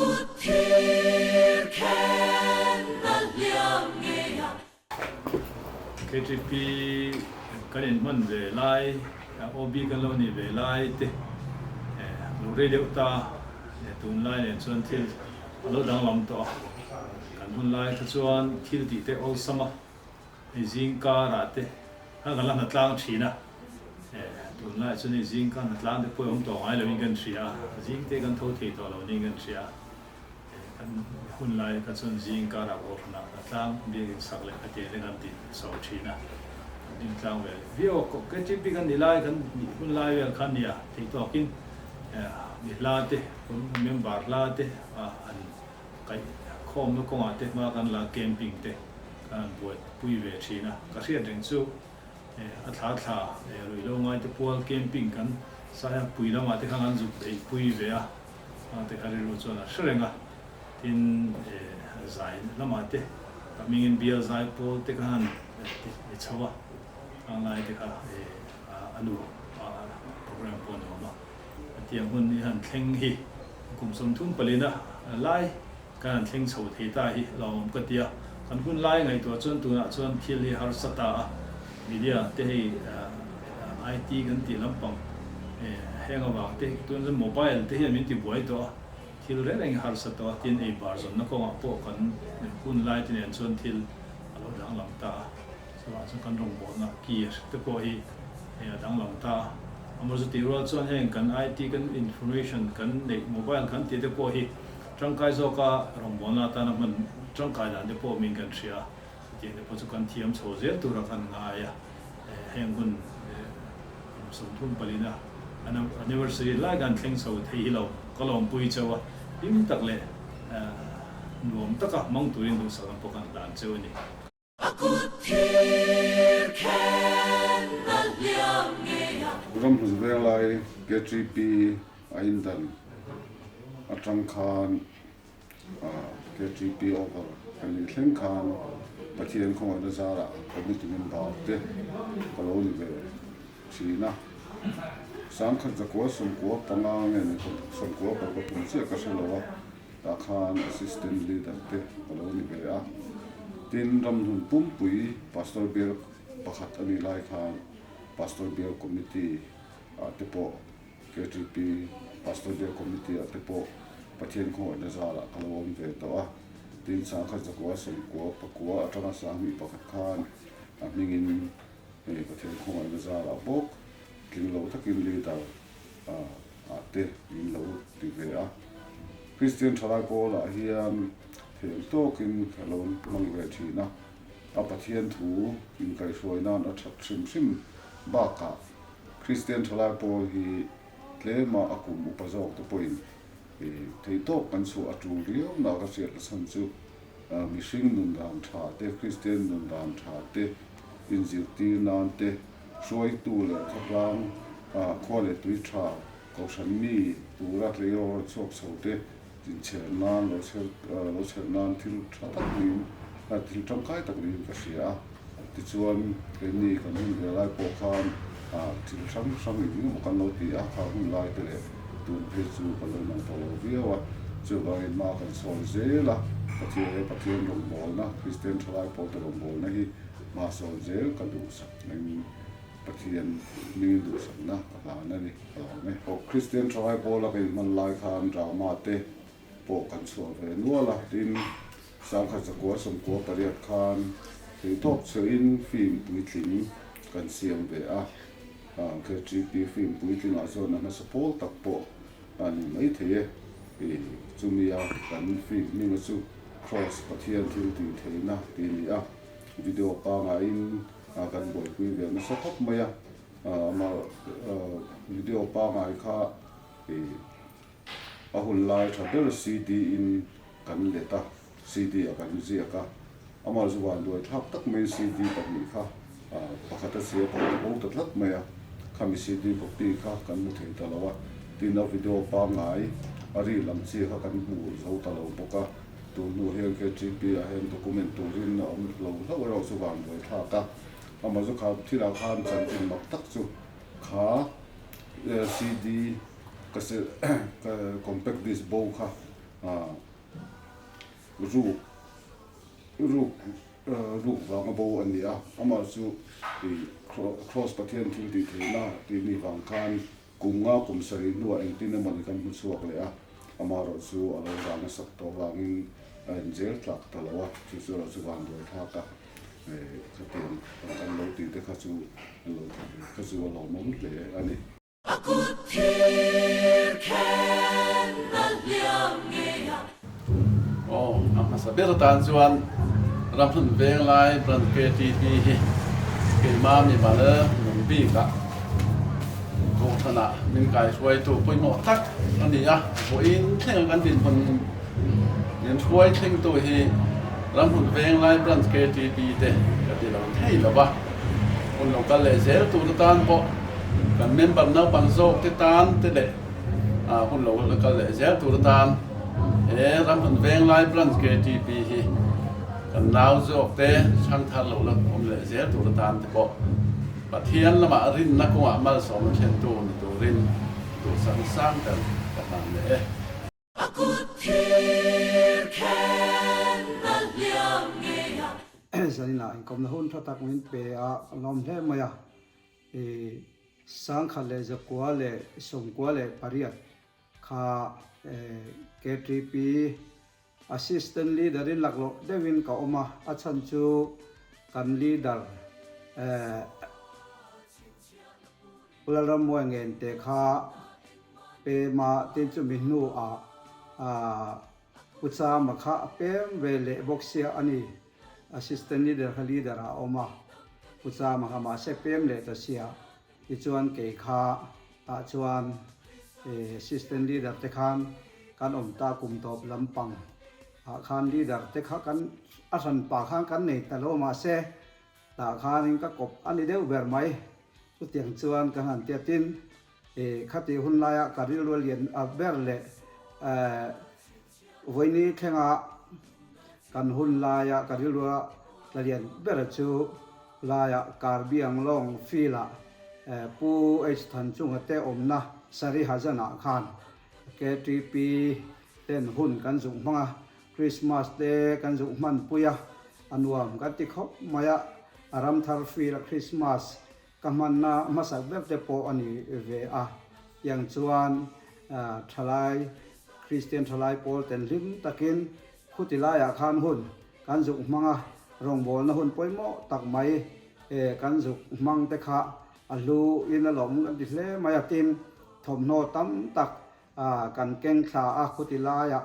kut thir khen a hliam ngei a. KTP kan inhman ve lai, OB kan lo nih ve lai te lo rei deuh ta, tunlai nen chuan thil a lo danglam tawh a, kan hun lai kha chuan thil tih te awlsam a. Hei zing karah te khan kan la hna tlang thin a, tunlai chuan hei zing kha hna tlang te pawh awm tawh ngai loin kan hria a, zing te kan tho thei tawh lo niin kan hria a, kan hun lai kha chuan zing karah pawh hna tlang biakin sak leh ka tiang te kan ti chho thin a, kan ding tlang ve viau a, KTP kan nih lai kan nih hun lai vel kha nia thei tawkin mi hla te member hla te an Kaih khawmna kawngah te hma kan la camping te kan han buaipui ve thin a, ka hriat reng chu a thla thla ruihhlo ngai te pual camping kan saia pui lamah te khan kan zuk beih pui ve a, hma te kha rilru chuan a hre reng a, tin zai lamah te ka hmingin bial zai pawl te kha han ti chho a, khang lai te kha a nu program pawh a nuam a. Hetiang hun i han thleng hi kum 34 na lai kan han thleng chho thei ta hi lawmawm ka ti a. Kan hun lai ngaihtuah chuan tunah chuan thil hi harsa ta a, media te hei IT kan tih lampang heng avang te tun chuan mobile te hian min ti buai tawh a, thil reng reng hi harsa tawh a, tin ei bar zawnna kawngah pawh kan hun lai te nen chuan thil a lo danglam ta a. Chuvang chuan kan rawngbawlna ki a hre te pawh hi hei a danglam ta a. Amaw chu tih rual chuan heng kan IT kan information kan neih mobile kan tih te pawh hi tangkai zawka rawngbawlna atana hman tangkai dan te pawh min kan hria a. Chutiang te pawh chu kan thiam chho zel tura kan ngai a. Heng hun kum 34 na anniversary lai kan thleng chho thei hi lo ka lawmpui cheu a. Hlim tak leh nuam taka hmang turin duhsakna pawh kan hlan cheu a ni. A kut thir khen a hliam ngei a. Ramhlun Venglai KTP a indan atang khan KTP over kan nih thleng khan Pathian khawngaihna zarah committee member te ka lo ni ve thin a. 1995 nge ni 93 chiah ka hre lo a. Tah khan Assistant Leader te ka lo ni ve a. Tin, Ramhlun Pumpui Pastor Bial pakhat a nih lai khan Pastor Bial Committee ah te pawh KTP Pastor Bial Committee ah te pawh Pathian khawngaihna zarah ka lo awm ve tawh a. Tin, 1999 atanga 2001 khan a hmingin hei Pathian khawngaihna zarah bawk tling lo takin Leader ah te min lo ti ve a. Kristian thalai pawlah hian theih tawkin ka lo hmang ve thin a, a Pathian thu inkaihhruai nan a that hrim hrim bakah Kristian thalai pawl hi tlema a kum upa zawk te pawhin theih tawk kan chhuah a tul riau na ka hriat na chhan chu mihring nun dan tha te, Kristian nun dan tha te inzirtir nan te, Hruaitu leh khawtlang khua leh tui tha kohhran mi tura tleirawl rawn chhuak chho te inchher nan lo chher lo chher nan thil tha tak niin thil tangkai tak niin ka hria a. Tichuan keini kan hun ve lai pawh khan thil hrang hrang eng emaw kan lo ti a, kha hun lai te leh tun phei chu ka lo nang tawh lo viau a. Chuvangin hma kan sawn zel a, Pathian he Pathian rawngbawlna, Kristian thalai pawlte rawngbawlna hi hma sawn zel ka duhsak. Eng Pathian hmingin duhsakna ka hlan a ni ka lawm e. Aw Kristian Thalai Pawla ka inhman lai khan drama te pawh kan chhuah ve nual a, tin 1998 khan theihtawp chhuahin film puitling kan siam ve a, KTP film puitlingah chuan a hmasa pawl tak pawh a ni maithei e, chumia kan film hminga chu Kraws Pathian thil tih theihna tih a ni a. Video pangaiin kan buaipui ve nasa khawp mai a, amah video pangai kha a hun lai tha ber CD in kan let a, CD ah kan ziak a, amah chu van duai thlak tak maiin CD pahnih kha pakhat a chhia pakhat a bo ta tlat mai a, khami CD copy kha kan hmu thei ta lo a, tin a video pangai a ri lam chi kha kan hmu zo ta lo bawk a. Tun hnu hian KTP ah hian document turin a awm lo hlauh erawh chu van buai thlak a, amah chu kha thilah khan chanchin mak tak chu kha CD cassette compact disc bo kha Ruk ruk ruk vanga bo a ni a, amah chu ih Kraws Pathian thil tih theihna tih ni vang khan kum nga kum sarih hnuah engtin emaw ni kan hmu chhuak leh a, amaherawh chu a lo zah nasak tawh vangin a inzel tlak ta lo a, chu chu erawh chu vanduai thlak a, khatiang kan lo tih te kha chu an lo ti ve kha chu a lawmawm hle a ni. A kut thir khen a hliam ngei a. Aw, a hmasa ber atan chuan Ramhlun Venglai Branch KTP hi keimah mimal nung bikah Kohhranah min kaihruaitu pawimawh tak a ni a, vawiin thlenga kan dinhmun min hruai thlengtu hi Ramhlun Venglai Branch KTP te ka ti lo thei lo va, hun lo kal leh zel tur atan pawh Kan member naupang zawk te tan te leh hun lo la kal leh zel tur atan he Ramhlun Venglai Branch KTP hi kan nau zawk te chhangthar lo la awm leh zel tur atan te pawh Pathian lamah rinna kawngah malsawmna thlentu ni turin duhsakna sang ber ka hlan leh e. A kut thir khen a hliam ngei a. Zaninah inkawmna hun tha tak min pe a, ka lawm hle mai a. I 1998 kha KTP Assistant Leader in laklawh deuhin ka awm a, a chhan chu kan leader Pu Lalrammuai Ngente kha pema tin chumi hnuah Pu Chama kha a pem ve leh bawk sia a ni. Assistant Leader kha Leader ah a awm a, Pu Chama kha mahse pem leh ta sia. Tichuan kei kha tah chuan Assistant Leader te khan kan awm ta kum tawp lampang ah khan Leader te kha kan a hranpa khan kan nei ta lo mahse tah khanin ka kawp a ni deuh ber mai. Chutiang chuan kan han tia tin Khati hun laia ka rilru lian ber leh vawiini thlenga kan hun laia ka rilru tla lian ber chu laia Karbiang Lawng field-ah Pu H Thanchunga te awmna Sari Hazan-ah khan KTP ten hun kan zuk hmang a, Christmas te kan zuk hmanpui a, a nuam kan ti khawp mai a, a ramthar field-a Christmas Ka hmanna hmasak ber te pawh a ni ve a, tiang chuan thalai, Kristian thalai pawl ten hlim takin khuti laiah khan hun kan zuk hmang a, rawngbawlna hun pawimawh tak mai kan zuk hmang te kha a hlu in a lawm kan ti hle mai a, tin thawmhnaw tam tak kan keng thla a, khuti laiah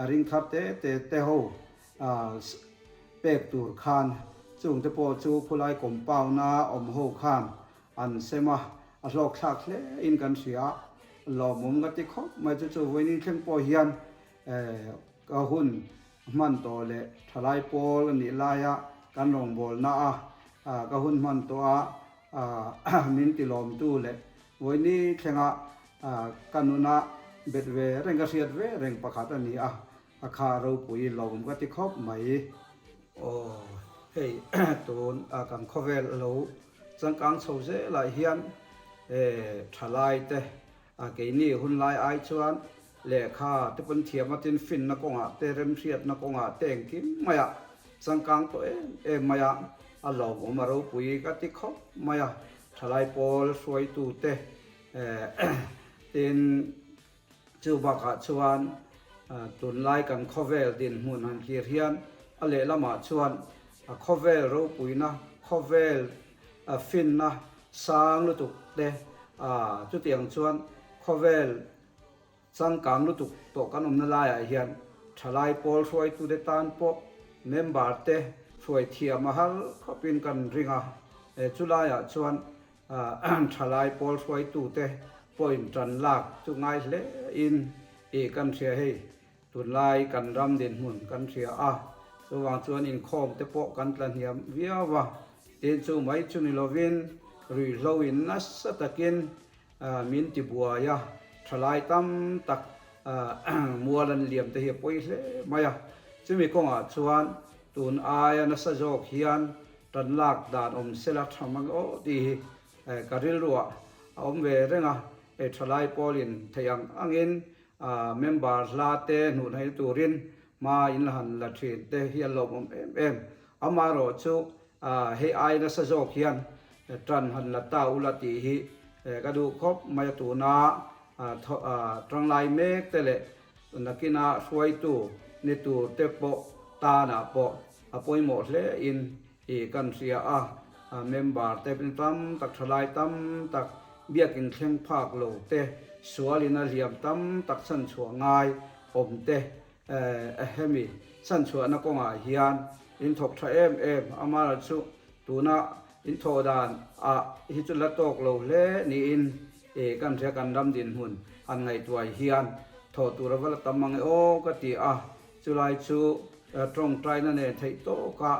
ring thar te te te ho pek tur khan chungte pawh chu khulai compound a awm ho khan an sem a, a hlawk thlak hle in kan hria a, lawmawm ka ti khawp mai chu chu vawiin thleng pawh hian ka hun hman tawh leh thalai pawl a nih laia kan rawngbawlna a ka hun hman tawh a min ti lawmtu leh vawiin thlenga ka nuna bet ve reng ka hriat ve reng pakhat a ni a. A kha ropui lawm ka ti khawp mai. Aw hei tun a kan khawvel a lo changkang chho zelah hian thalai te a keini hunlai ai chuan lehkha te pawn thiam atin finna kawngah te remhriatna kawngah te engkim maiah changkang tawh em em mai a, a lawmawm a ropui ka ti khawp mai a, thalai pawl hruaitu te tin Chu bakah chuan tunlai kan khawvel dinhmun han thlir hian a lehlamah chuan khawvel ropuina, khawvel finna sang lutuk te chutiang chuan khawvel changkang lutuk tawh kan awmna laiah hian thalai pawl hruaitute tan pawh member te hruai thiam a har khawpin kan ring a, chulaiah chuan Thalai pawl hruaitute pawhin tan lak chu ngai hle in i kan hria hei tunlai kan ram dinhmun kan hria a, chuvang chuan inkhawm te pawh kan tla hniam viau a, tin chu mai chu ni lovin ruihhlo in nasa takin min ti buai a, thalai tam tak mual an liam te hi a pawi hle mai a, chumi kawngah chuan tun aia nasa zawk hian Tan lak dan awm sela tha mang aw tih hi ka rilruah a awm ve reng a, thalai pawlin theih ang angin Member hla te hnuh hnaih turin hma in la han la thin te hi a lawmawm em em. Amaherawh chu hei ai nasa zawk hian tan han la ta ula tih hi ka duh khawp mai a tuna tanglai mek te leh nakina hruaitu ni tur te pawh tanah pawh a pawimawh hle in I kan hria a, member te tam tak thalai tam tak biakin thleng phak lo te, sualin a hliam tam tak chhanchhuah ngai awm te hemi chhanchhuahna kawngah hian in thawk tha em em amara chu tuna in thawh dan ah hi chu la tawk lo hle niin kan hria kan ram dinhmun han ngaihtuah hian thawh tur a va la tam ang e aw ka ti a. Chulai chu tawngtaina nen theih tawka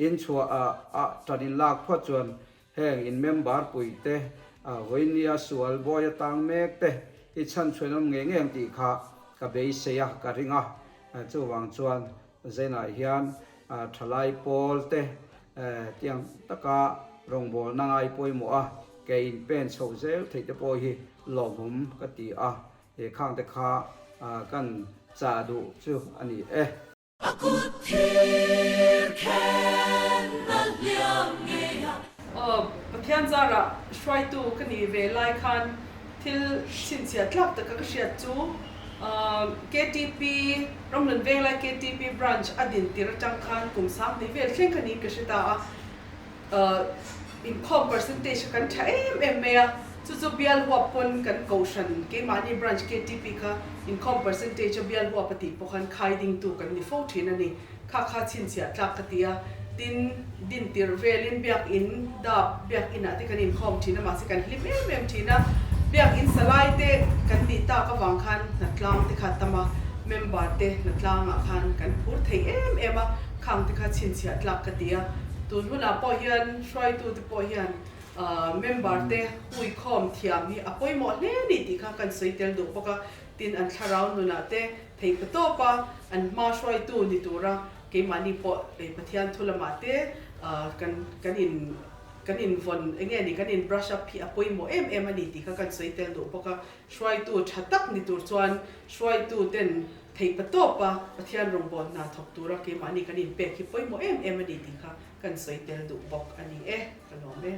inchhuah a tan in lak phawt chuan heng in member puite vawinia sual bawi atang mek te i chhanchhuan awm ngei ngei ang tih kha ka beisei a, ka ring a. Chuvang chuan Zainah hian thalai pawl te tiang taka rawngbawlna ngai pawimawh a ke in pen chho zel theih te pawh hi lawmawm ka ti a. He khang te kha kan chah duh chu a ni e. A kut thir khen a hliam ngei a. Aw, Pathian zarah hruaitu ka nih ve lai khan thil chhinchhiah tlak taka ka hriat chu KTP, Ramhlun Venglai KTP Branch a din tir atang khan kum 20 vel thleng kha niin ka hre ta a. Inkhawm percentage kha kan tha em em mai a, chu chu bial huap pawn kan kohhran keimahni branch ktp kha inkhawm percentage a bial huap a tih pawh khan khai dingtu kan ni fo thin a ni. Kha kha chhinchhiah tlak ka ti a, tin din tirh velin biakin dap biakin ah te kan inkhawm thin a mahse kan hlim em em thin a, biakin salai te kan nih tak avang khan hnatlang te kha a tam a, member te hnatlang ah khan kan phur thei em em a, khang te kha chhinchhiah tlak ka ti a. Tun hunah pawh hian hruaitute pawh hian member te huikhawm thiam hi a pawimawh hle a ni tih kha kan sawi tel duh bawk a, tin an thlarau nunah te theih ta tawp a, an hma hruaitu ni tura keimahni pawh Pathian thu lamah te kan kan in kan invawn eng nge ni kan in brush up hi a pawimawh em em a ni tih kha kan sawi tel duh bawk a, hruaitu tha tak ni tur chuan hruaitu ten Theih pa tawp a, Pathian rawngbâwl hna thawk tura keimahni kan inpek hi pawimawh em em a ni tih kha kan sawi tel duh bawk a ni e, ka lawm e.